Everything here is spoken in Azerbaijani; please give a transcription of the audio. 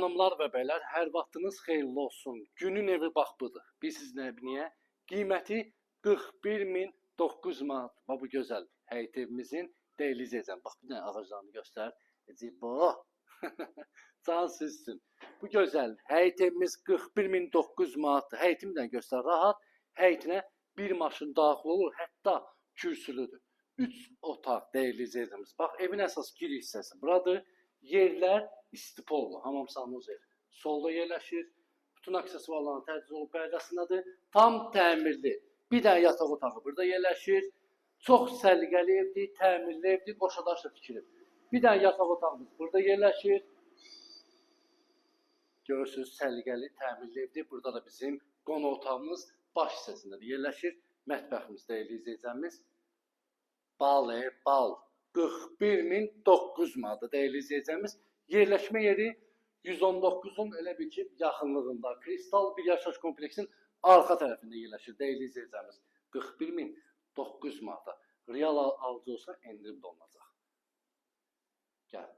Xanımlar və bəylər, hər vaxtınız xeyirli olsun. Günün evi bax budur. Bilirsiniz nə, niyə? Qiyməti 41.900 manat. Bax bu gözəl həyət evimizin, dəyərli izləyicilər. Bax bir dənə ağaclarını göstər. Cibo. Can sizsin. Bu gözəl həyət evimiz 41.900 manatdır. Həyətimi də göstər rahat. Həyətinə bir maşın daxil olur, hətta kürsülüdür. 3 otaq, dəyərli izləyicimiz. Bax evin əsas giriş hissəsi buradır. Yerlər istipollu, hamam sanuzel. Solda yerləşir. Bütün aksesuarlarla təchiz olub qaydasındadır. Tam təmirli. Bir dənə yataq otağı burada yerləşir. Çox səliqəli evdir, təmirli evdir, qoşa daşla tikilib. Bir dənə yataq otağımız burada yerləşir. Görürsünüz, səliqəli, təmirli evdir. Burada da bizim qonaq otağımız baş hissəsində də yerləşir. Mətbəximiz, dəyərli izləyicilərimiz. Bal, bal. 41.900 manat, dəyərli izləyicilərimiz. Yerləşmə yeri 119-un elə bil ki, yaxınlığında, Kristal bir yaşayış kompleksinin arxa tərəfində yerləşir, dəyərli izləyicilərimiz. 41.900 manata. Real alıcı olsa endirim də olunacaq. Gəl.